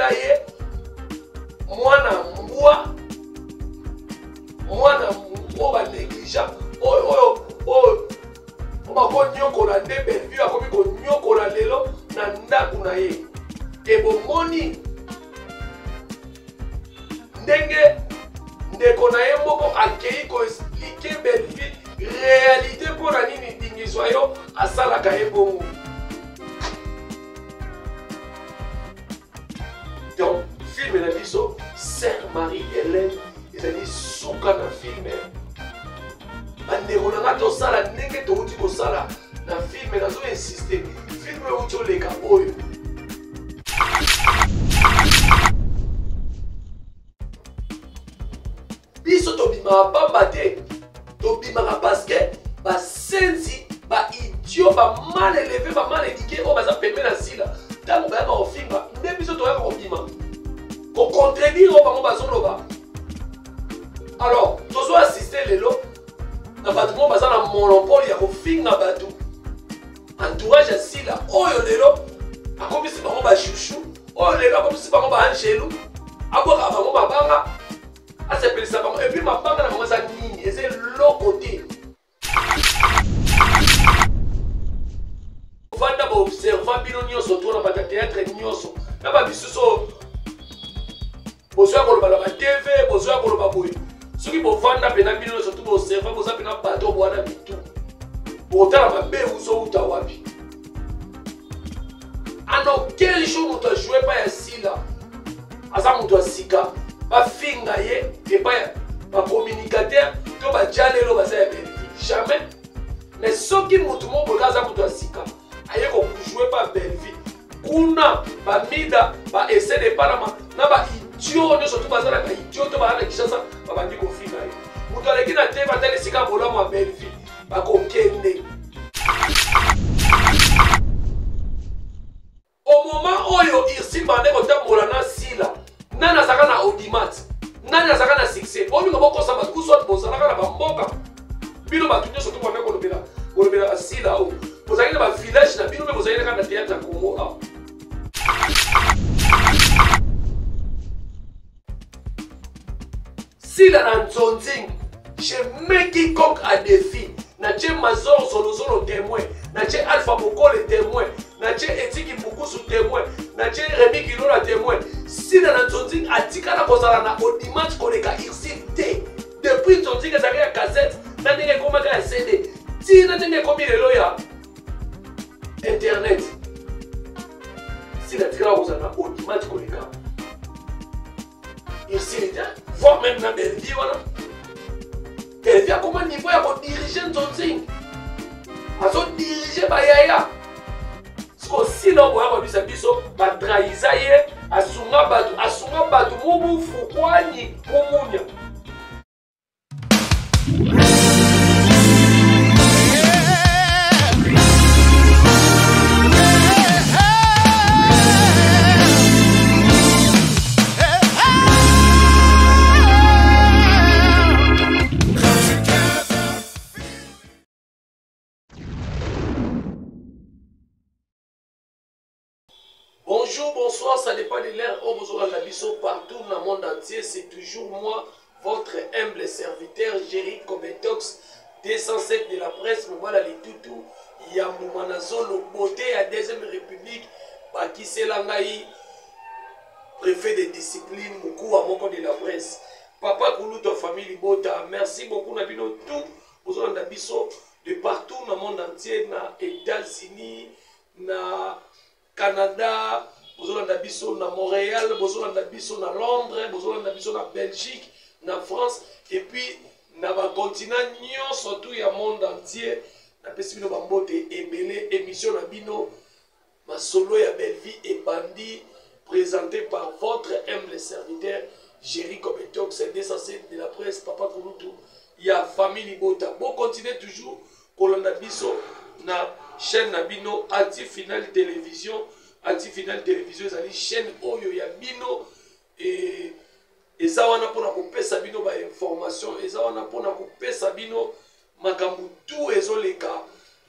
Abotela ye mwana mbwa, mwana oyo banégligea, oyo oyo oyo bakonyokola nde Bellevue akomi konyokola lelo na ndako na ye. Ebomoni ndenge ndeko na ye moko akei koexplike Bellevue réalité mpo na nini Dingiswa yo asalaka ye bongo. Donc film na biso Sœur Marie Hélène ezali suka na film. Bandeko na nga, tosala ndenge touti kosala na film, nazo insiste, film euti oleka oyo. Biso tobimaka pamba te, tobimaka parce que basenzi, baidiot, bamal éleve, bamal éduqué oyo baza pembe na Sila, ntango bayaka kofinga nde biso toyaka kobima kocontredire oyo bango bazoloba. Alors tozo assiste lelo na bato moko baza na monopole ya kofinga bato, entourage ya Sila oyo lelo akomisi bango bachouchou, oyo lelo akomisi bango baangelu, abwakaka bango mabanga, asepelisa bango. Epuis mabanga na bango eza nini? Eza eloko te. Vanda baobserva bino nyonso to na bato ya théâtre nyonso na bamisusu oyo bozoya koloba na batv, bozoya koloba boye. Soki bovanda mpena bino nyonso to boobserva, boza mpena bato bwana mitu, botala mabe uzouta wapi. Ano quel jour moto ajoue epai ya Sila aza moto ya sika, bafinga ye epai ya bacommunicateur to bajalelo baza ya Bellevue? Jamais. Mais soki moto moko boye aza moto ya sika aye kojoue pa Bellevue kuna, bamida baese de Panama na baidiot nyonso to baza na baidiot to baza na Kinshasa, babandi kofinga ye. Moto aleki na te, batali esika bolamu ya Bellevue, bakokende. Au moment oyo Ursule bande kotambola na Sila, nani azalaka na audimat? Nani azalaka na succès? Bolingo bokosa bato kusu, bozalaka na bamboka bino bato nyonso to bande kolobela kolobela Sila oyo, bozalaki na bavillage na bino mpe bozalaki kaka na théâtre ya Congo awa. Sila na nzonzing, je mets quiconque à défi. Natie Mazor Zolozolo témoin, natie Alpha Bokole témoin, natie Etiki Mbukusu témoin, natie Remy Kilola témoin. Sila na nzonzing atikala kozala na audimat koleka Ursule te. Depuis nzonzing ezalaki ya cassette na ndenge ekomaka ya CD, ti na ndenge ekomi lelo ya internet, Sila atikala kozala na audimat koleka Ursule te, voire même na Bellevue wana. Bellevue akoma niveau ya kodirige nzonzing, azodirige bayaya. Siko Sila oyo boya kobisa biso batrahisa ye, asunga bato, asunga bato mubufukwani mumunya. Bonjour, bonsoir, ça dépend de l'heure où vous aurez la biso partout dans le monde entier. C'est toujours moi, votre humble serviteur, Jerry Kobetox, 207 de la presse, Mobala Litutu, Yambou Manazolo, beauté à Deuxième République, Bakisela Ngai, préfet de discipline, Moukoua Moko de la presse. Papa Kuluto, famille Libota, merci beaucoup, Nabino, tout, vous aurez la biso de partout dans le monde entier, na États-Unis, na Canada, bozolanda biso na Montréal, bozolanda biso na Londres, bozolanda biso na Belgique, na France, et puis na bacontinent nyonso tout ya monde entier. Napesi bino bambote ebele. Émission na bino Masolo ya Bellevue ebandi, présenté par votre humble serviteur Jerry Kobetox 207 de la presse, Papa Kulutu ya famille Libota. Bo continuer toujours kolanda biso na chaîne na bino Ati Final Télévision. Ati Final Télévision ezali chaîne oyo ya bino e eza wana mpona kopesa bino ba information, eza wana mpona kopesa bino makambo tout ezoleka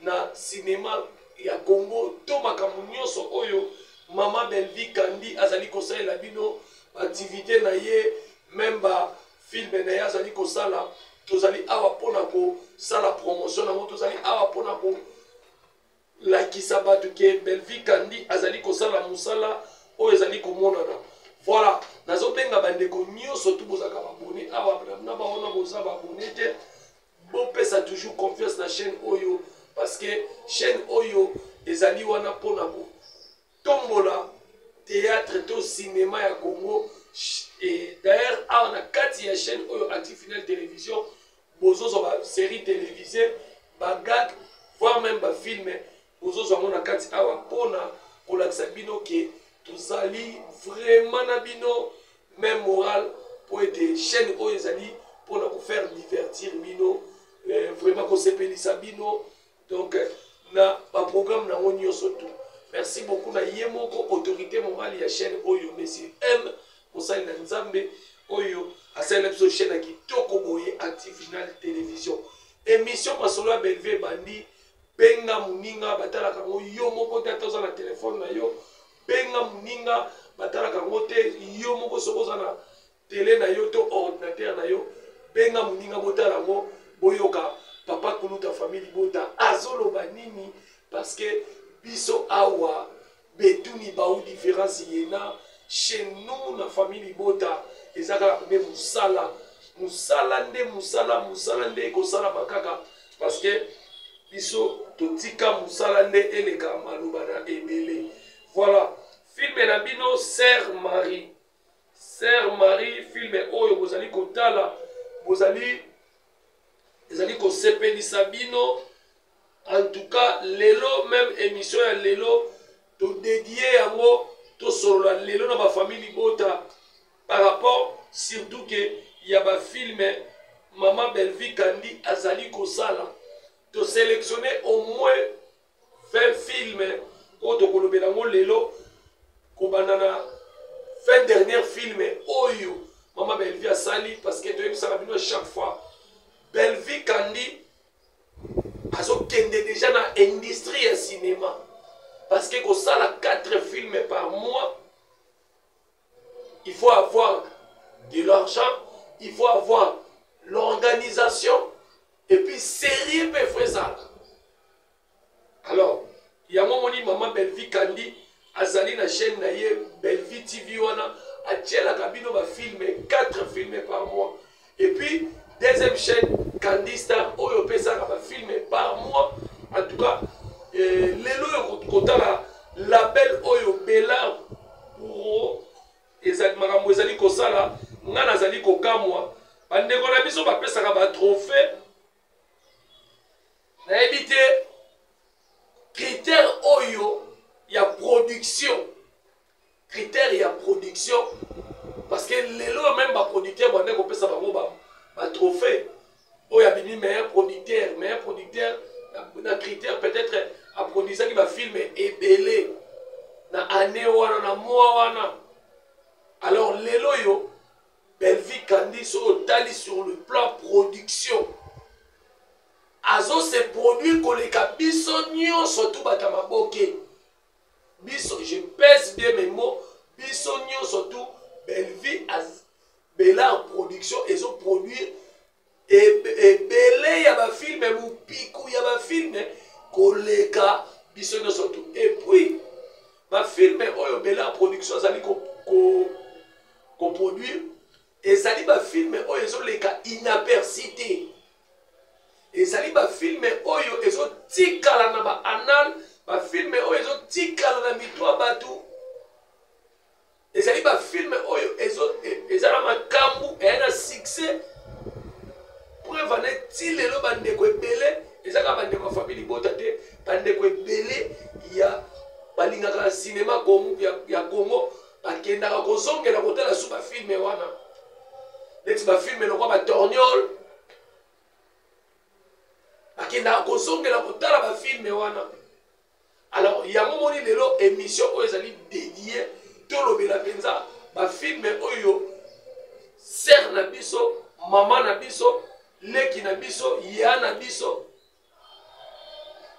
na cinéma ya Congo to makambo nyonso oyo Mama Bellevue Kandi azali kosalela bino activité na ye, même ba film na ye azali kosala. Tozali awa mpona kosala promotion nango, tozali awa mpona kolakisa bato ke Bellevue Kandi azali kosala mosala oyo ezali komonana. Voilà, nazobenga bandeko nyonso tu bozalaka babone awa na baona boza babone te, bopesa toujours confiance na chaîne oyo, parce que chaîne oyo ezali wana mpona kotombola théâtre to cinéma ya Congo. Et d'ailleurs awa na kati ya chaîne oyo Actu Final Télévision, bozozwa ba série télévisée, ba gag, voire même ba film, bozozwa yango na kati awa mpona kolakisa bino ke tozali vraiment na bino même moral, po ete chaîne oyo ezali mpona kofaire divertir bino, vraiment kosepelisa bino, donc na baprogramme nango nyonso tout. Merci beaucoup na ye moko autorité morale ya chaîne oyo, monsieur M, mosali na Nzambe oyo asalela biso chaîne ya kitoko boye, Actu Final Télévision. Émission Masolo ya Bellevue ebandi. Benga moninga, batalaka yango yo moko te, ata oza na telefone na yo, benga moninga, batalaka yango te yo moko. Soki oza na tele na yo to ordinateur na yo, benga moninga, botala yango, boyoka papa kuluta famille libota azoloba nini, parce que biso awa betuni bau différence yena chez nous na famille libota eza kaka nde mosala, mosala nde mosala, mosala nde ekosalama kaka, parce que biso totika mosala nde eleka maloba na ebele. Voilà, film na bino Sœur Marie, Sœur Marie, film oyo bozali kotala, bozali ezali kosepelisa bino. En tout cas lelo, même émission ya lelo todédier yango, tosolola lelo na bafamille libota par rapport surtout ke ya bafilm mama Bellevue Kandi azali kosala. Tosélectionne au moins 20 films oyo tokolobela yango lelo, kobanda na 20 dernière film oyo mama Bellevue asali, parce que toyebisaka bino chaque fois, Bellevue Kandi azokende déjà na industrie ya cinéma, parce que kosala 4 films par mois, il faut avoir de l'argent, il faut avoir l'organisation et puis sérieux mpe faut ezala. Alors yango moni mama Bellevue Kandi azali na chaîne na ye Bellevue TV, wana atielaka bino bafilm, 4 films par mois, et puis deuxième chaîne Kandi Star oyo opesaka bafilm par mois. En tout cas lelo oyo kotala label oyo Bela Pro ezali makambo ezali kosala, nga nazali kokamwa bandeko na biso bapesaka batrophée, nayebi te critère oyo ya production, critère ya production, parce que lelo même baproducteur bande kopesa bango batrophée oyo abimi meilleur producteur, meilleur producteur na critère peut-être aproduisaki bafilm ebele na année wana, na mois wana. Alors lelo oyo Bellevue Kandi, soki otali sur le plan production, azose produire koleka biso nyonso tu bato ya maboke. Biso, je pèse bien mes mots, biso nyonso tu, Bellevue Bela Production ezoproduire ebele ya bafilm, mopiku ya bafilm koleka biso nyonso tu. Et puis bafilm oyo Bela Production azali koproduire ezali bafilm oyo ezoleka inaperçu te, ezali bafilm oyo ezotikala na baannales, bafilm oyo ezotikala na mito ya bato, ezali bafilm oyo eza na makambo eya na succès. Preuve ane ti lelo bandeko ebele, eza kaka bandeko ya famille libota te, bandeko ebele ya balingaka na cinéma ya Congo bakendaka kozongela kotala su bafilm wana, neti bafilm lokwa batorniole, bakendaka kozongela kotala bafilm wana. Alors yango moni lelo émission oyo ezali dédié, tolobela mpenza bafilm oyo sœur na biso, mama na biso, leki na biso, ya na biso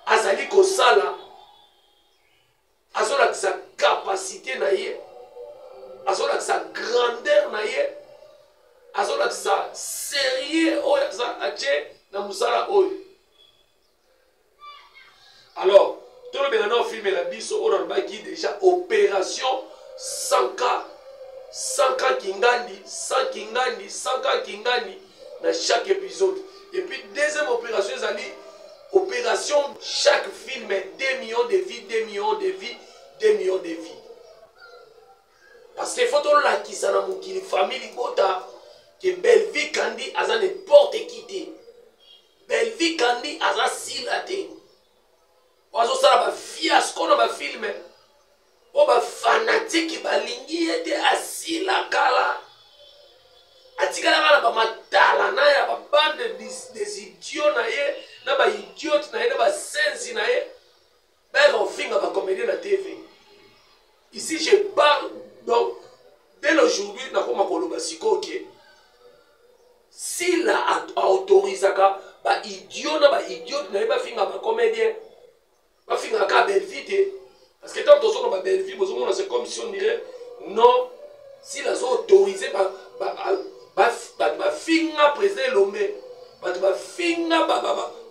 azali kosala, azolakisa capacité. atie na mosala oyo. Alors tolobela nao filme na biso oyo nalobaki déjà, opération 100K, 100K Kingandi, 100 Kingandi, 100K Kingandi na chaque épisode. Et puis deuxième opération ezali opération chaque film 2 millions de vues, 2 millions de vues, 2 millions de vues, parce que faut tolakisa na mokili, famille libota, ke Bellevue Kandi aza n'importe qui te. Bellevue Kandi aza sila te. Azosala bafiasco na bafilme oyo bafanatiki balingi ye te. Asila kala, atikalaka na bamatala na ya babande des idiots na ye, na baidiote na ye, na basenzi na ye, bayaka kofinga bacomédien na TV. Ici je parle, donc dès l'aujourd'hui nakoma koloba sikoyo ke Sila aautorisaka baidiot na baidiote na ye bafinga bacomédien, bafingaka kaka Bellevue te. Parce que tant tozoloba Bellevue, bozomona, c'est comme si on dirait non, Sila azo autorise bato bafinga président Elombe, bato bafinga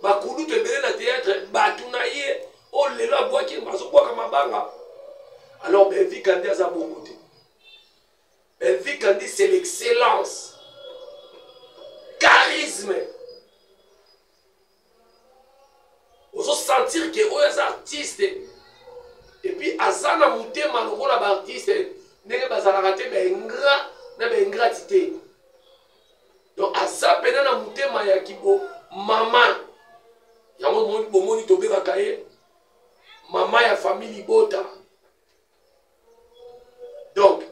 bakulutu ebele na théâtre, bato na ye oyo lelo abwaki, azobwaka mabanga. Alors Bellevue Kandi aza bongo te. Bellevue Kandi, c'est l'excellence, charisme. Ozosentir ke oyo aza artiste, et puis aza na motema lokola baartiste ndenge bazalaka te, baingrat na baingrate te. Donc aza mpena na motema ya kibo mama. Yango bomoni tobengaka ye mama ya famille libota. Donc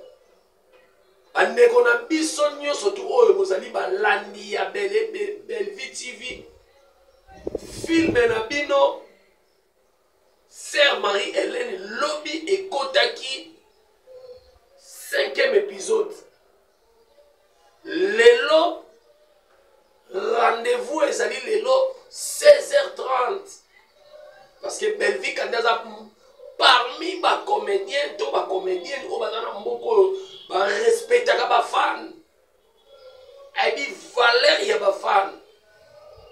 bandeko na biso nyonso tu oyo bozali balandi ya Bellevue TV, filme na bino Sœur Marie Hélène lobi ekotaki cinquième épisode. Lelo rendez-vous ezali lelo 16h30, parce que Bellevue Kandi aza parmi bacomédien to bacomédienne oyo baza na mboka oyo barespectaka bafan, ayebi valeur ya bafan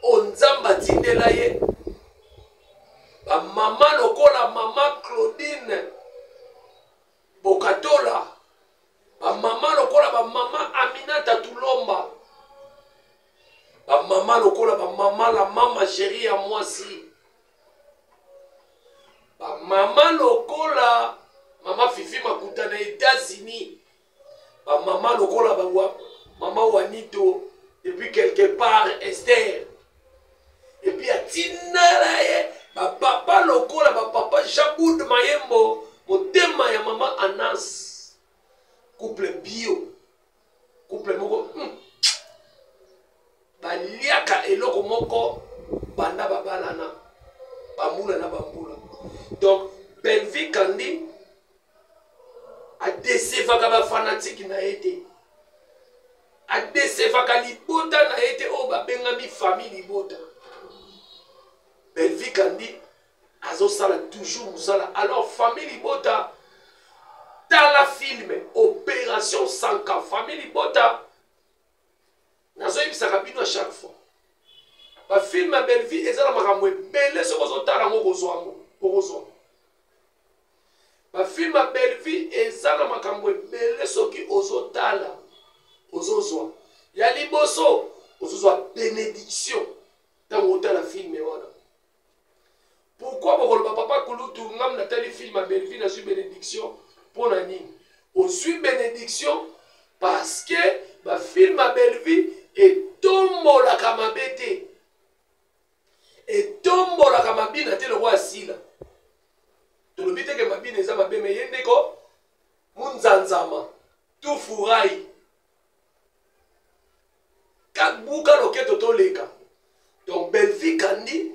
oyo Nzambe atindela ye. Bamama lokola mama Claudine Bokatola, bamama lokola bamama Aminata Tulomba, bamama lokola bamama la mama chérie ya mwasi, bamama lokola mama Fifi Makuta na États-Unis, bamama lokola bawa, mama Wanito, et puis quelque part Esther, et puis atinala ye bapapa lokola bapapa Jaboud Mayembo, motema ya mama Anas, couple bio, couple moko, baliaka eloko moko banda babalana bambula na bambula. Donc Bellevue Kandi adesevaka bafanatike na ye te, adesevaka libota na ye te oyo babengami famille libota. Bellevue Kandi azosala toujours mosala. Alors famille libota, tala filme opération 100K. Famille libota, nazoyebisaka bino à chaque fois, bafilme ya Bellevue eza na makambo ebele. Soki ozotala yango, okozwa yango, okozwa. Bafilme ya Bellevue eza na makambo ebele. Soki ozotala, ozozwa ya liboso, ozozwa bénédiction ntango otala filme wana. Pourquoi? Bokoloba: "Papa kulutu, ngam natali filme ya Bellevue, nazwi bénédiction." Mpo na nini ozwi bénédiction? Parce que bafilme ya Bellevue etombolaka mabe te, etombolaka mabina te lokola asila. Tolobi teke mabina eza mabe, me ye ndeko munzanzama tufurai kabuka loketo toleka. Donc Bellevue Kandi,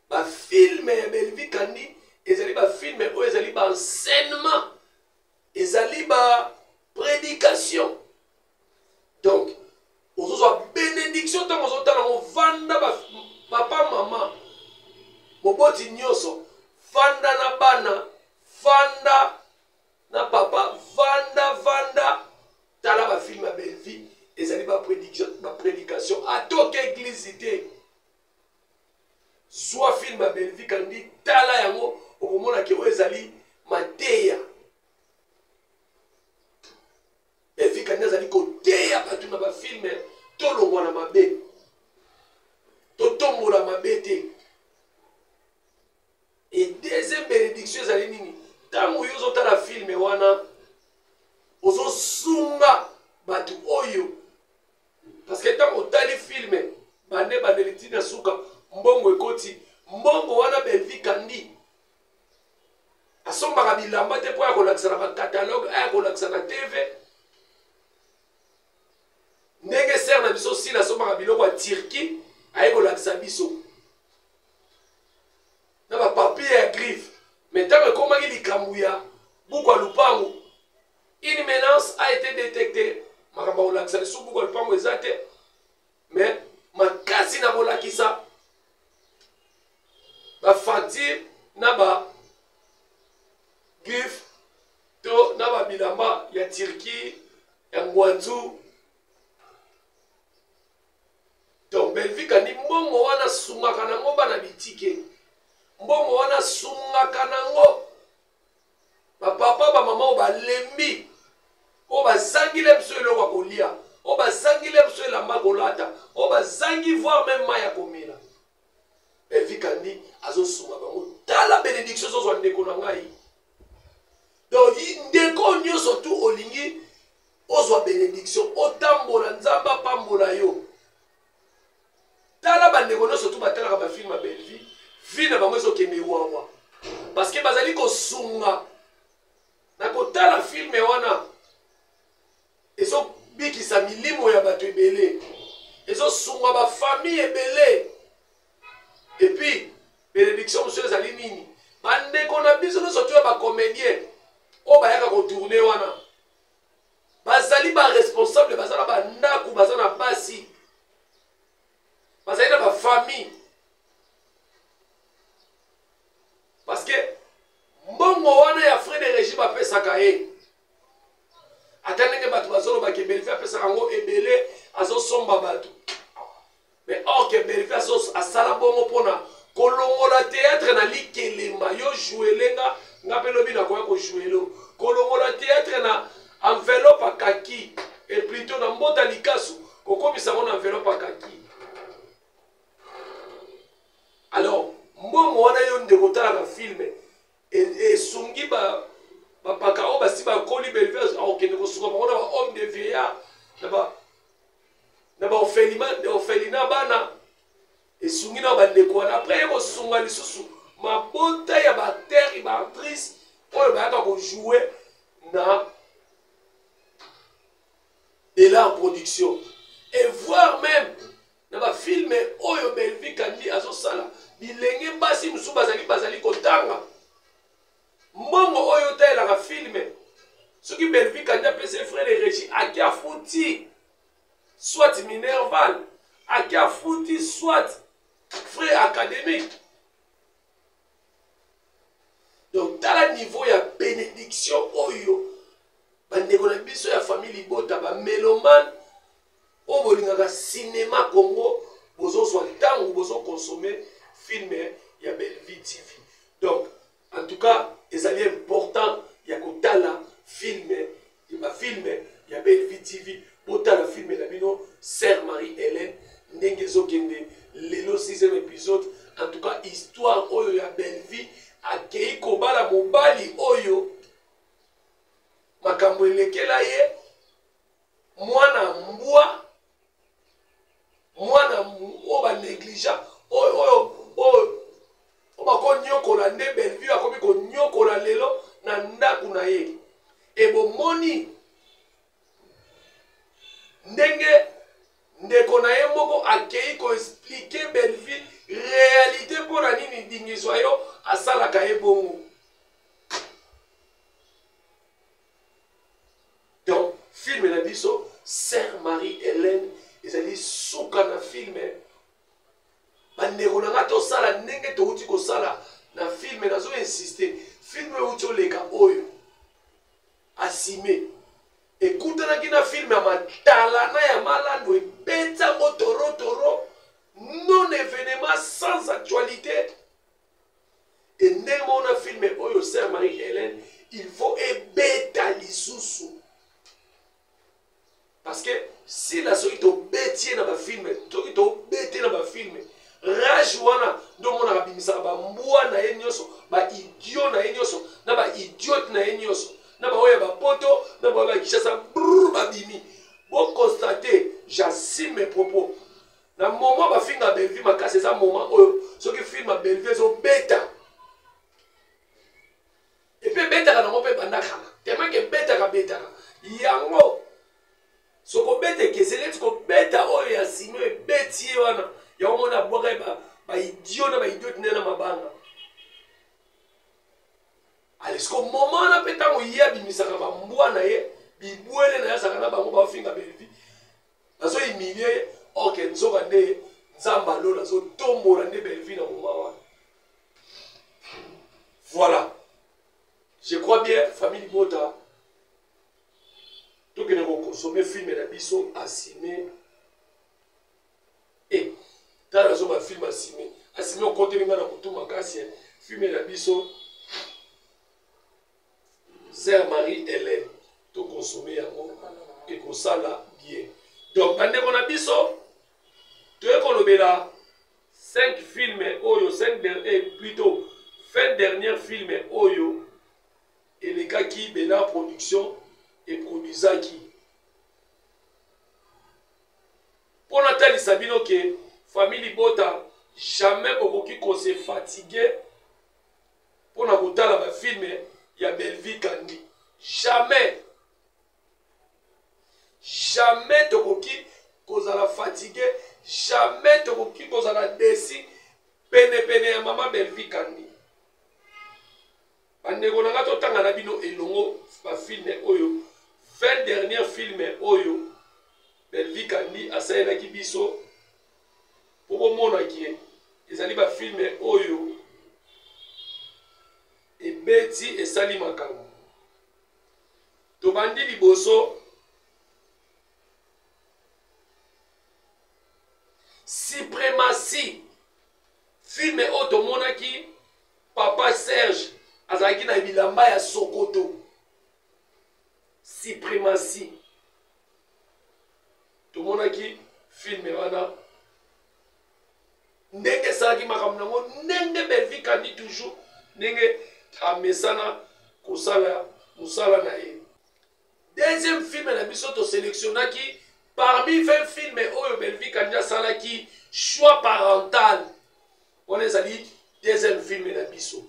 bafilme ya Bellevue Kandi ezali bafilme oyo ezali baenseignement, ezali baprédication. Donc ozozwa bénédiction ntango ozotala ngo. Vanda, papa, mama, moboti nyonso, vanda na bana, vanda na papa, vanda, vanda, tala bafilme ya Bellevue. Ezali baprédication, atoke église te. Zwa film ya Bellevue Kandi, tala yango, okomona ke oyo ezali mateya. Bellevue Kandi azali koteya bato na bafilme, tolongwa na mabe, totombola mabe te. Et deuxième bénédiction ezali nini? Ntango yo ozotala filme wana, ozosunga bato oyo, parce que ntango otali filme bande bandeli ntina suka, mbongo ekoti. Mbongo wana Bellevue Kandi asombaka bilamba te mpo ya kolakisa na bacatalogue, aya kolakisa na TV. Ndenge ser na biso Sila asombaka biloko ya Turquie, aye kolakisa biso na bapapier ya griffe. Mais ntango ekomaki likambo ya buku ya lupango, une menace a été détectée. Makambo ya kolakisa lisusu buku ya lupango eza te, mais makasi na kolakisa bafacture na ba griffe to na babilamba ya Turquie, ya Ngwanzu. Donc Bellevue Kandi, mbongo wana asungaka nango bana bitike, mbongo wana asungaka nango bapapa, bamama oyo balembi, oyo bazangile biso eloko ya kolia, oyo bazangile biso elamba kolata, oyo bazangi voire même mai ya komela. Bellevue Kandi azosunga bango. Tala bénédiction ezozwa ndeko na ngai. Donc ndeko nyonso tu olingi ozwa bénédiction, otambola, Nzambe apambola yo. Tala bandeko nyonso tu batalaka bafilme ya Bellevue, vie na bango ezokende wawa, parce que bazali kosunga na kotala filme wana. Ezobikisa milimo ya bato ebele, ezosunga bafamille ebele. Et puis bénédiction mosusu ezali nini? Bandeko na biso nyonso to ya bacomédien oyo bayaka kotourne wana, bazali baresponsable, baza na bandako, baza na basi, bazali na bafamille, parce que mbongo wana ya frais de régie bapesaka ye, ata ndenge bato bazolobaka Bellevue apesaka yango ebele, azosomba bato, mais or que Bellevue asala bongo mpona kolongola théâtre na likelemba. Yo jouele nga, nga mpe lobi nakoya kojouele. Kolongola théâtre na enveloppe akaki, et plutôt na mbota likasu, kokomisa yango na enveloppe akaki. Alors mbongo wana, yo ndeko otalaka filme, esungi bapaka oyo basi bakoli. Bellevue akokende kosunga bango na bahomme de vieillard, na baorphelinat, bana esungi na bandeko wana. Après ye kosunga lisusu mabota ya baacteur, baactrice oyo bayaka kojoue na Delar Production, et voire même na bafilme oyo Bellevue Kandi azosala. Bilenge basi mosusu bazali kotanga. Mbongo oyo otalelaka filme, soki Bellevue Kandi apesi frais de régie, ake afuti soit minerval, ake afuti soit frais académique. Donc tala niveau ya bénédiction oyo bandeko na biso ya famille libota, bamélomane oyo bolingaka cinéma Congo, bozozwa ntango bozokonsome filme ya Bellevue TV. Donc en tout cas ezali important ya kotala filme, bafilme ya Bellevue TV. Botala filme na bino Sœur Marie Hélène, ndenge ezokende lelo, 6e épisode. En tout cas histoire oyo ya Bellevue akei kobala mobali oyo makambo elekela ye, mwana mbwa, mwana oyo banégligea, oyo oyo bakonyokola, nde Bellevue akomi konyokola lelo na ndako na ye. Ebomoni ndenge ndeko na ye moko akei koexpliquer Bellevue réalité mpo na nini Dingizwa yo asalaka ye bongo. Donc filme na biso Sœur Marie Hélène ezali suka na filme. Bandeko na nga, tosala ndenge touti kosala na filme. Nazo insister, filme euti oleka oyo asime ekutanaki. Azongaki na film ya matalana ya malando ebeti yango toro toro, non evenement, sans actualité. E ndenge moko na film oyo Sœur Marie Hélène, il faut ebeta lisusu. Parce que Sila soki tobeti ye na bafilme, soki tobeti ye na bafilme, rage wana nde omonaka abimisaka bambwa na ye nyonso, baidiot na ye nyonso, na baidiote na ye nyonso, na baoyo ya bapoto, na baoyo ya Kinshasa, brrr, babimi. Boconstate, j'assume mes propos. Na moment bafinga Bellevue makasi, eza moment oyo soki film ya Bellevue ezobeta, epe ebetaka nango mpe banda kala, tellement ke ebetaka betaka yango, sokobeta ekeseni neti kobeta oyo ya sino ebeti ye wana, yango mona abwaka ye baidio na baidioti nde na mabanga. Alesko moment wana mpe ntango ye abimisaka bambwa na ye, bibwele na ye, azalaka na bango baofinga Bellevue, bazo humilie ye, or ke nzoka nde Nzambe alola azotombola nde Bellevue na moment wana. Voilà, je crois bien, famille libota, tokende kokonsome filme na biso asime. E tala nazo bafilme asime asime, okoteli ngai na motu makasi. Filme na biso Sœur Marie Hélène, tokonsome yango, ekosala bien. Donc bandeko na biso, toye kolobela 5 filme oyo, 5 der, eh, plutôt fin dernière filme oyo elekaki Bella Production eproduisaki, mpo natalisa bino ke famille libota, jamais bokoki kose fatigue mpo na kotala bafilme ya Bellevue Kandi. Jamais, jamais tokoki kozala fatigue, jamais tokoki kozala desi penepene ya mama Bellevue Kandi. Bandeko na nga, totanga na bino elongo bafilme oyo, 20 dernière filme oyo Bellevue Kandi asalelaki biso, mpo bomonaki ezali bafilme oyo ebeti, esali makambo. Tobandi liboso Suprématie, filme oyo tomonaki papa Serge azalaki na bilamba ya Sokoto. Suprématie, tomonaki filme wana ndenge esalaki makambo nango, ndenge Bellevue Kandi toujours ndenge amesana kosala mosala na ye. Deuxième film na biso toselectionnaki parmi 20 films oyo Bellevue Kandi asalaki, Choix parental, wana ezali deuxième film na biso.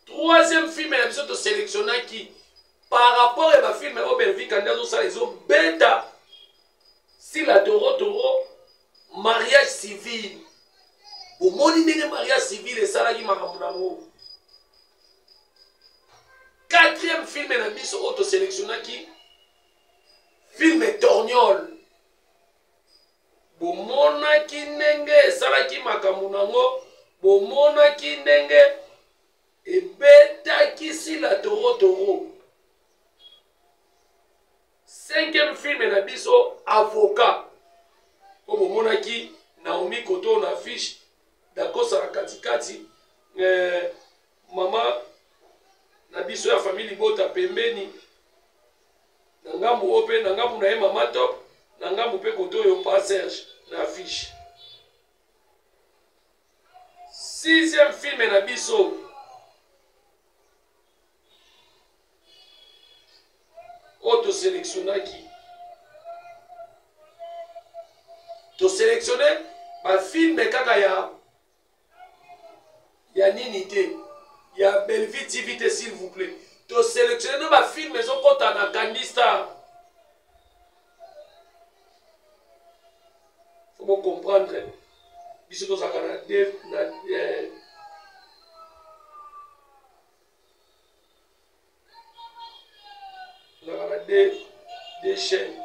Troisième film na biso toselectionnaki par rapport ya bafilme oyo Bellevue Kandi azosala ezobeta Sila toro toro, Mariage civil. Bomoni ndenge Mariage civil esalaki makambo nango. Quatrième film na biso oyo toselectionnaki, film Torniol, bomonaki ndenge esalaki makambo nango, bomonaki ndenge ebetaki Sila toro toro. Cinquième film na biso, Avocat, oyo bomonaki Naomi Koto na affiche, Dakosa na katikati, mama na biso ya famille libota pembeni na ngambu oyo, mpe na ngambu na ye mama Top, na ngambu mpe koto oyo pa Serge na affiche. Sixième film na biso oyo toselectionnaki, toselectionne bafilme kaka ya nini te, ya Bellevue TV te, s'il vous plaît. Toselectionne na bafilme ezokɔta na Candy Star. Faut bocomprendre, biso tozalaka na de, na tozalaka na deux chaînes.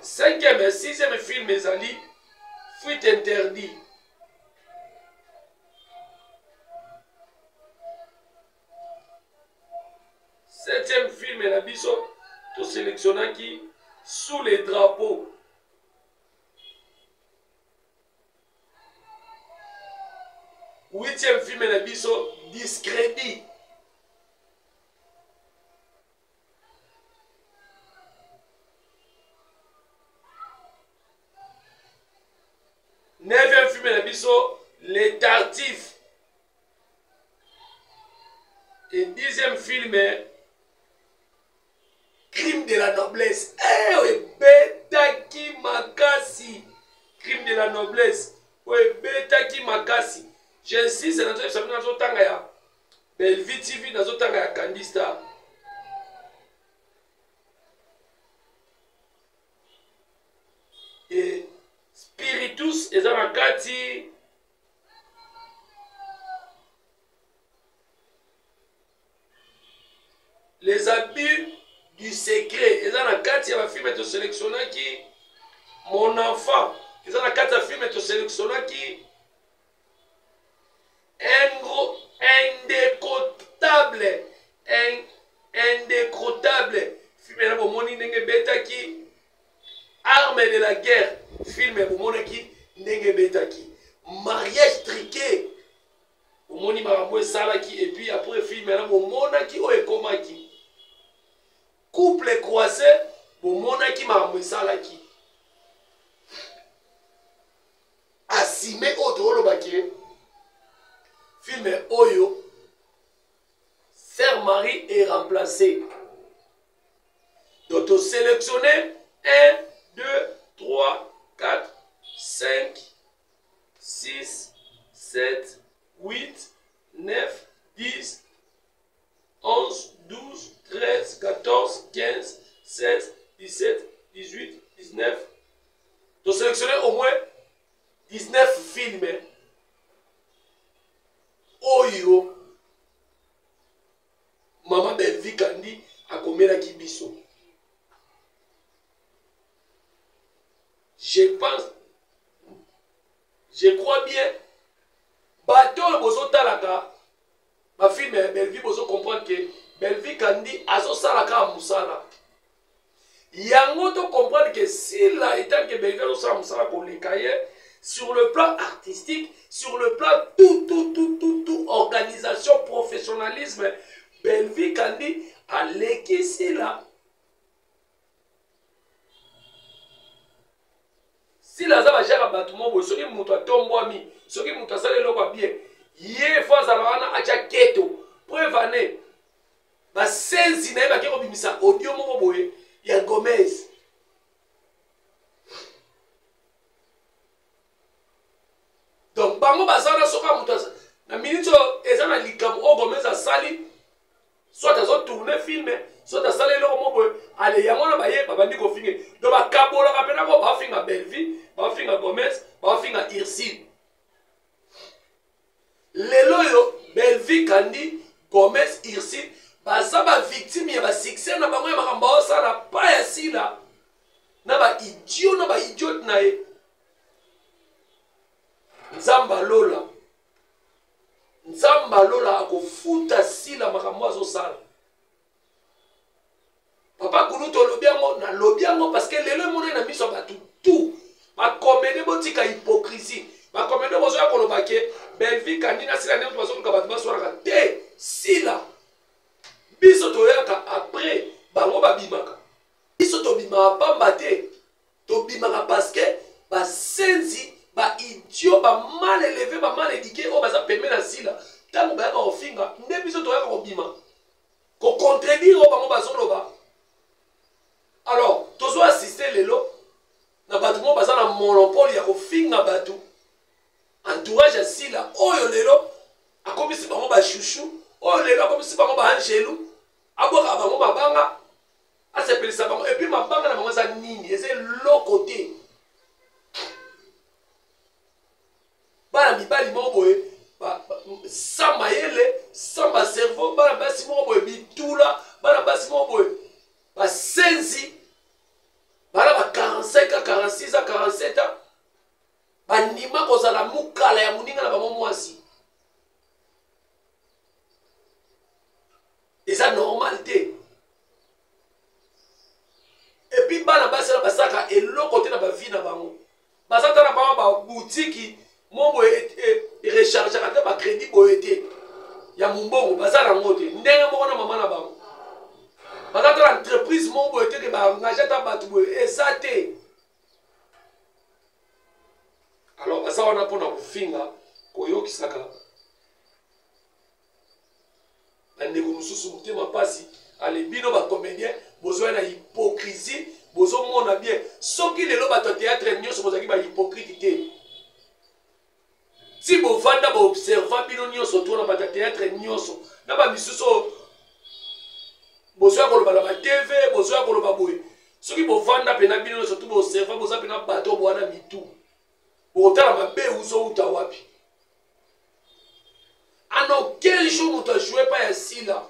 Cinquième et sixième film ezali Fuite interdit. toselectionnaki sous les drapeaux. Huitième film na biso discrédit. Neuvième film na biso les tartifs. Et dixième film crime de la noblesse. Eh, ebetaki makasi. Crime de la noblesse. Oyo ebetaki makasi. J'insiste nazoyebisa bino nazotanga ya Bellevue TV, nazotanga ya Candy Star. Et Spiritus eza na kati Les abus du secret eza na kati ya bafilme toselectionnaki. Mon enfant eza na kati ya filme toselectionnaki. Un indécotable, indécrotable filme na bomoni ndenge ebetaki. Arme de la guerre filme bomonaki ndenge ebetaki. Mariage truqué omoni makambo esalaki. Et puis après film wana bomonaki oyo ekomaki. Couple croisé bomonaki makambo esalaki. Asime oyo tokolobaki film oyo Sœur Marie est remplacée. Donc, tu sélectionnes 1, 2, 3, 4, 5, 6, 7, 8, 9, 10, 11, 12, 13, 14, 15, 16, 17, 18, 19. Tu sélectionnes au moins 19 films. Oyo Mama Bellevue Kandi akomelaki biso. Je pense, je crois bien, bato oyo bozotalaka bafilme ya Bellevue bozo comprendre que Bellevue Kandi azosala kaka mosala yango. To comprendre que Sila etant que Bellevue azosala mosala koleka ye sur le plan artistique, sur le plan tout, tout, tout, tout, tout, organisation, professionnalisme. Bellevue Kandi aleki Sila. Sila aza bajaka bato moko boye, soki moto atombwami, soki moto asali eloko ya bien, ye fo azala wana atya keto. Preuve ane basenzi na ye bake kobimisa audio moko boye ya Gomez. Donc bango baza wana, soki moto na minute oyo eza na likambo oyo Gomez asali, soit azotourne film, soit asali eloko moko boye, ale yango wana baye babandi kofinga. Donc bakabolaka mpena ko bafinga Bellevue, bafinga Gomez, bafinga Ursile. Lelo oyo Bellevue Kandi, Gomez, Ursile baza bavictime ya basuccès na bango, ya makambo baosala pa ya Sila na baidiot na baidiote na ye. Nzambe alola, Nzambe alola akofuta Sila makambo azosala. Papa Kulutu, olobi yango, nalobi yango parce que lelo emonani na miso ya bato tout. Bakomede, botika hypocrisie. Bakomede, bozoya koloba ke Bellevue Kandi na Sila ndenge bazoluka bato baswanaka te. Sila, biso toyaka après bango babimaka. Biso tobimaka pamba te, tobimaka parce que basenzi, baidiot, bamal élevé, bamal éduqué oyo baza pembe na Sila, ntango bayaka kofinga nde biso toyaka kobima kocontredire oyo bango bazoloba. Alors tozo assiste lelo na bato moko baza na monopole ya kofinga bato, entourage ya Sila oyo lelo akomisi bango bashushu, oyo lelo akomisi bango baangelu, abwakaka bango mabanga, asepelisa bango. Et puis mabanga na bango eza nini? Eza eloko te. Bana mibali moko boye sans mayele, sans bacerveau, bana basi moko boye bitula, bana basi moko boye basenzi, bana ba 45 a 46 a 47 ans, bandima kozala mokala ya moninga na bango mwasi. Eza normal te. bana basi wana basalaka eloko te na bavie na bango. Baza ata na bango babutiki mo boye erechargeaka ata bacrédit boye te ya mombongo, baza nango te. Ndenge moko na mama na bango, baza ata na entreprise moko boye te ke baengage ata bato boye, eza te. Alors baza wana mpona kofinga, koyokisaka bandeko mosusu motema mpasi. Ale bino bacomédien bozoya na hypocrisie, bozomona bien. Soki lelo bato ya théâtre nyonso bozalaki bahypocrite te, ti bovanda boobserva bino nyonso to na bato ya théâtre nyonso na bamisusu oyo bozoya koloba na batv, bozoya koloba boye, soki bovanda mpena bino nyonso tu boobserva, boza mpena bato bwana mitu, bokotala mabe uzouta wapi. En aucun jour moto ajoue epai ya Sila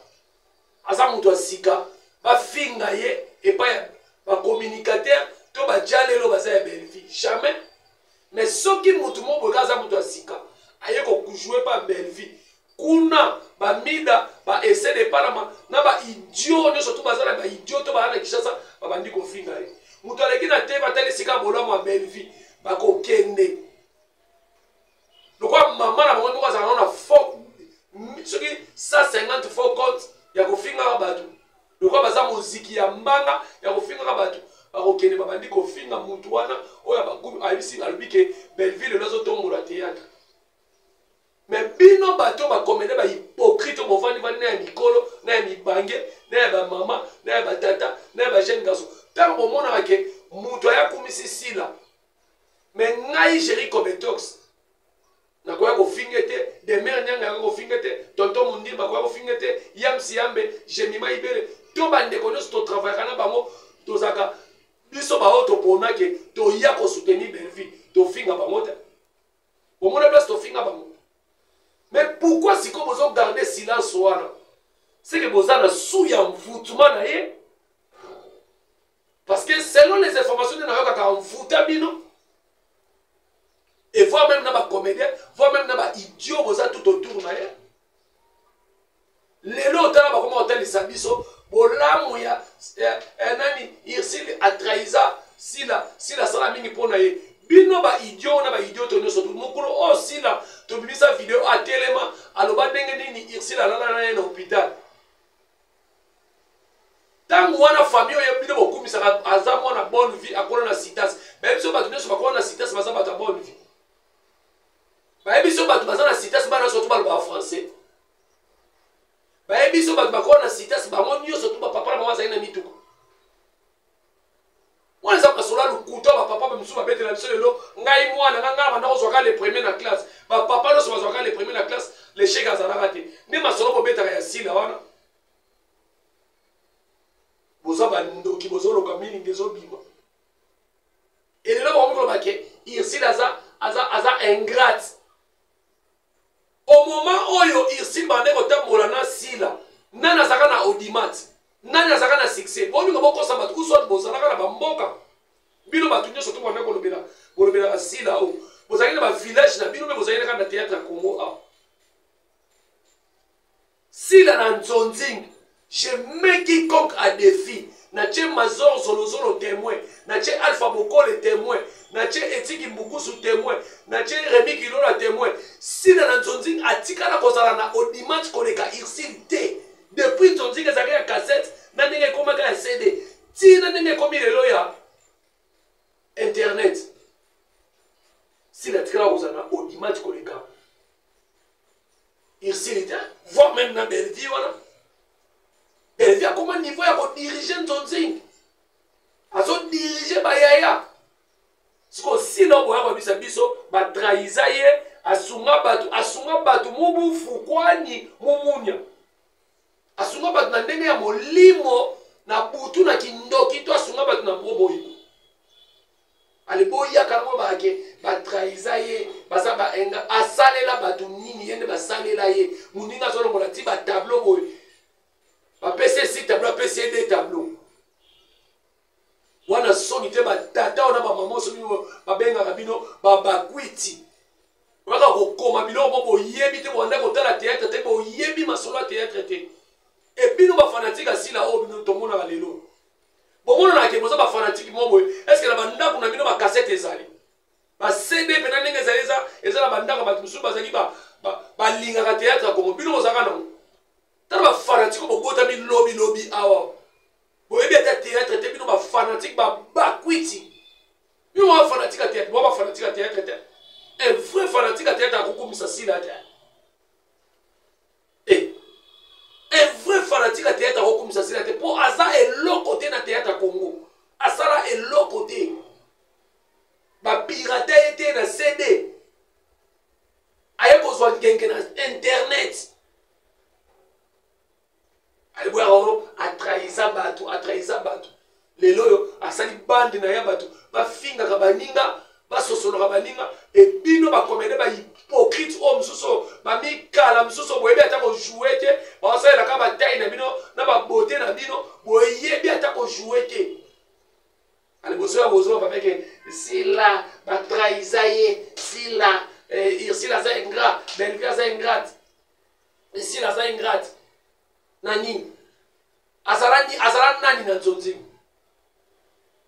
aza moto ya sika bafinga ye epai ya bacommunicateur to bajalelo baza ya Bellevie, jamais. Mais soki moto moko boye aza moto ya sika aye kojoue epai ya Bellevie, kuna bamida baese de Panama na baidiot nyonso to baza na baidiot to baza na Kinshasa, babandi kofinga ye. Moto aleki na te, batali esika bolamu ya Bellevie, bakokende lokola mama na bango moko azala nano na faux, soki 150 faux compte ya kofingaka bato, lokola baza moziki ya mbanga ya kofingaka bato, bakokende babandi kofinga mutu wana oyo ayebisi, alobi ke Belleville lelo azotombola théâtre. Mais bino bato bakomede, bahypocrite, bovandivandi na ya mikolo, na ya mibange, na ya bamama, na ya batata, na ya bajeune garçon, ntango bomonaka ke moto ayakumisi Sila, mais ngai Géri Cobetox nakoya kofinga te, Demer Nyanga yaka kofinga te, tonton Mundimba akoya kofinga te, Yamsi Yambe, Jemima Ibele to bandeko nyonso totravaillaka na bango, tozalaka biso baoyo toponake toya kosoutenir Bellevue, tofinga bango te. Bomona place tofinga bango? Mais pourquoi sikoyo bozogarde silence wana? Seke boza na sous ya mvutuma na ye, parce que selon les informations nde nayokaka, mvuta bino et voire même na bacomédien, voire même na baidiot boza tout autour na ye. Lelo otala bakoma kotalisa biso bolamu ya nani, Ursile atrahisa Sila, Sila asala mingi mpo na ye. Bino baidiot na baidiot to nyonso, mokolo oyo Sila tobimisa video, atelema aloba ndenge nini Ursile alala na ye na hôpital. Ntango wana famille oyo bino bokumisaka aza mwana bonne vie, akola na citas. Bayebi biso bato nyonso bakola na citas baza bato ya bonne vie. Bayebi biso bato baza na citas, bana nyonso to balobaka français. Bayebi biso bato bakola na citas, bango nyonso to bapapa na bango bazali na mituka. Wana eza masolo ya lokuta. Bapapa mosusu babetela biso lelo: ngai mwana nga, ngai banda kozwaka le premier na classe. Bapapa nyonso bazwaka le premier na classe, l'échec azalaka te. Nde masolo bobetaka ya Sila wana. Boza bandoki, bozoloka milingi ezobima. Elelo bakomi koloba ke Ursile aza ingrate. Au moment oyo Ursile bande kotambola na Sila, nani azalaka na audimat? Nani azalaka na succès? Bolingo bokosa bato, uswat bozalaka na bamboka. Bino bato nyonso to banda kolobela, bolobelaka Sila oyo, bozalaki na bavillage na bino mpe bozalaki kaka na théâtre ya Congo awa. Sila na nzonzing, je mets quiconque à défi. Natie Mazor Zolozolo témoin, natie Alpha Bokole témoin, natie Etiki Mbukusu témoin, natie Remi Kilola témoin. Sila na nzonzing atikala kozala na audimat koleka Ursile te. Depuis nzonzing ezalaki ya cassette na ndenge ekomaka ya CD, ntina ndenge ekomi lelo ya internet, Sila atikala kozala na audimat koleka Ursile te, voire même na Bellevue wana. Bellevue akoma niveau ya kodirige nzonzing, azodirige bayaya. Sikoyo Sila oyo boya koyebisa biso batrahisa ye, asunga bato, asunga bato mubufu kwani mumunya, asunga bato na ndenge ya molimo na butu na kindoki, to asunga bato na bomoyibo. Ale boyaka yango bake batrahisa ye, baza baenga. Asalela bato nini? Ye nde basalela ye. Moninga azolongola ti batableau boye, bapesi ye si tableau, apesi ye de tableau wana. Soni te, batata wana, bamama, soki babengaka bino babakwiti, oyaka kokoma biloko mo boyebi te, bobanda kotala théâtre te, boyebi masolo ya théâtre te. E bino bafanatike asila oyo bino tomonaka lelo. Bomonanaka ke boza bafanatike mo boye. Estce na bandako na bino bakasete ezali, ba CD mpena ndenge ezali, eza na bandako ya bato mosusu bazalaki balingaka théâtre ya Congo. Bino bozalaka nango. Tala bafanatike bobotami lobilobi awa, boyebi ata théâtre te. Bino bafanatike babakwiti, bino bafanatike ya théâtre, bo bafanatike ya théâtre te. Un vrai fanatique ya théâtre akokumisa Sila te. Eh, un vrai fanatique ya théâtre akokumisa Sila te, mpo aza eloko te na théâtre ya Congo. Asala eloko te, bapirate ye te na CD, aye kozwa ngenge na internet. Aleboyaka ono atrahisa bato, atrahisa bato. Lelo oyo asali bande na ya bato bafingaka baninga, basosolaka baninga. Ebino bacomédien bahypocrite oyo mosusu oyo bamikala mosusu oyo boyebi ata kojoue te, baosalelaka batai na bino na babote na bino, boyebi ata kojoue te. Aliboso ya bozwa babeke Sila batrahisa ye. Sila Ursile aza ingrat, Bellevue aza ingrate. Sila aza ingrate na nini? Azala ni azala nani na nzonzingi?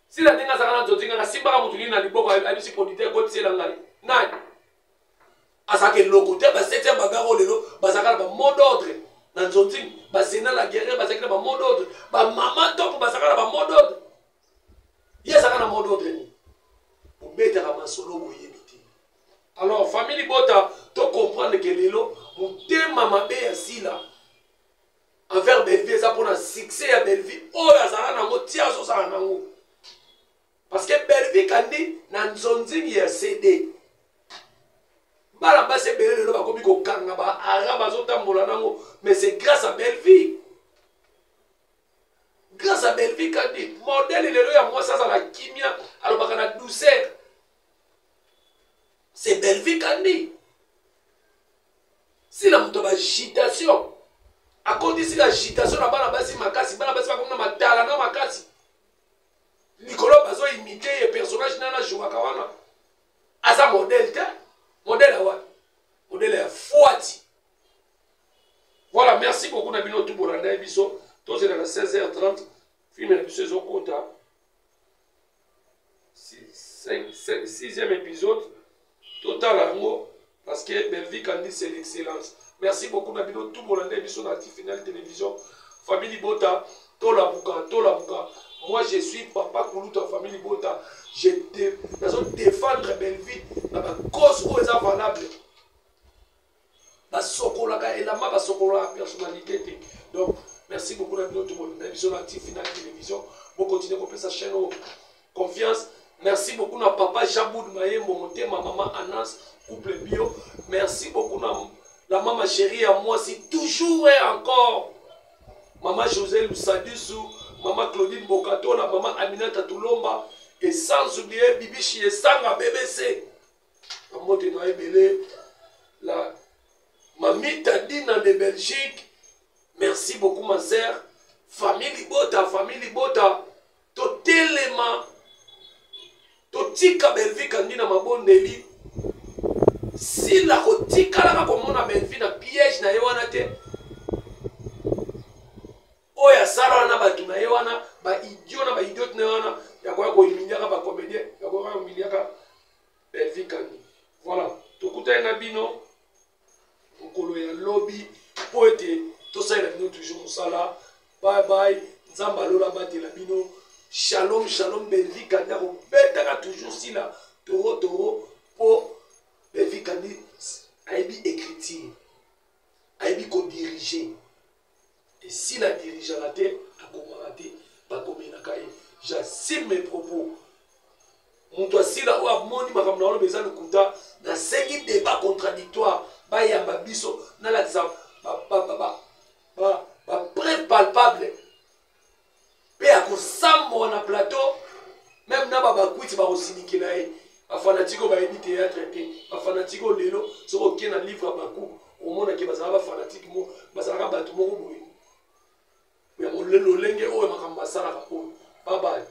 Sila ndenge azalaka na nzonzingi, nasimbaka motu nini na liboko, ayebisi producteur kotisela ngai nani? Azalaka eloko te. Ba septième bagarre oyo lelo bazalaka na bamot d'ordre na nzonzingi, bazena la guerre bazalaki na bamot d'ordre, bamama top bazalaka na bamot d'ordre. Ye azalaka na mot d'ordre nini? Obetaka masolo boyebi te. Alors famille libota, to comprendre ke lelo motema mabe ya Sila envers Bellevue eza mpona succès ya Bellevue oyo azala nango ti azozala nango, parce que Bellevue Kandi na nzonzingi ya CD, bana basi ebele lelo bakomi kokanga baarabe azotambola nango, mais c'est grâce à Bellevue, grâce à Bellevue Kandi. Modèle lelo ya mwasi azala kimia, alobaka na douceur, c'est Bellevue Kandi. Sila moto ya baagitation, akotisi agitation na bana basi makasi. Bana basi bakomi na matala na makasi likolo, bazoimite ye personnage nana jouaka wana. Aza modèle te. Modèle ya wapi? Modèle ya fwati. Voilà, merci beaucoup na bino tu bolanda ye biso. Tozela na 16h30, film na biso ezokota sixième épisode, totala yango, parce que Bellevue Kandi, c'est l'excellence. Merci beaucoup na bino tu bolanda ye biso na Active Final Télévision. Famille libota, tolamuka, tolamuka. Moi, je suis papa kulutu ya famille libota. Je nazo défendre Bellevue na bacause oyo eza valable. Basokolaka elamba, basokolaka personnalité te. Donc merci beaucoup na bino tobolinda biso na Active Final Télévision. Bokontinue kopesa chaîne oyo confiance. Merci beaucoup na papa Jaboud Mayembo Motema, mama Anas, couple bio. Merci beaucoup na la mama chérie ya mwasi toujours et encore, mama José Lusadisu, mama Claudine Bokatola, mama Aminata Tulomba, et sans oublier Bibishi Esanga BBC. Mbote na ebele la Mamita Dina de Belgique. Merci beaucoup, ma sœur. Famille libota, famille libota, totelema, totika Bellevue Kandi na mabondeli. Sila kotikalaka komona Bellevue na piège na ye wana te, oyo asala wana bato na ye wana, baidiot na baidiote na ye wana ya koya kohumiliaka bacomédien, ya koya kohumiliaka Bellevue Kandi. Voilà, tokutani na bino mokolo ya lobi mpo ete tosalela bino toujours mosala. Bye bye, Nzambe alola abatela bino. Shalom, shalom. Bellevue Kandi akobetaka toujours Sila toro toro, mpo Bellevue Kandi ayebi écriture, ayebi kodirige. Esila dirigeaka te, akomaka te, bakomelaka ye. J'assume mes propos. Moto asila oyo amoni makambo na oloba eza lokuta, nasengi débat contradictoire, bayamba biso, nalakisa bapreuve palpable mpe akosambwa na plateau. Même na babakwiti bakosilikela ye. Bafanatike oyo bayebi théâtre te, bafanatike oyo lelo soki okei na livre ya baku, omonake bazalaka bafanatike mo bazalaka bato moko boye ya lolenge oyo makambo basalaka oyo. Babaye.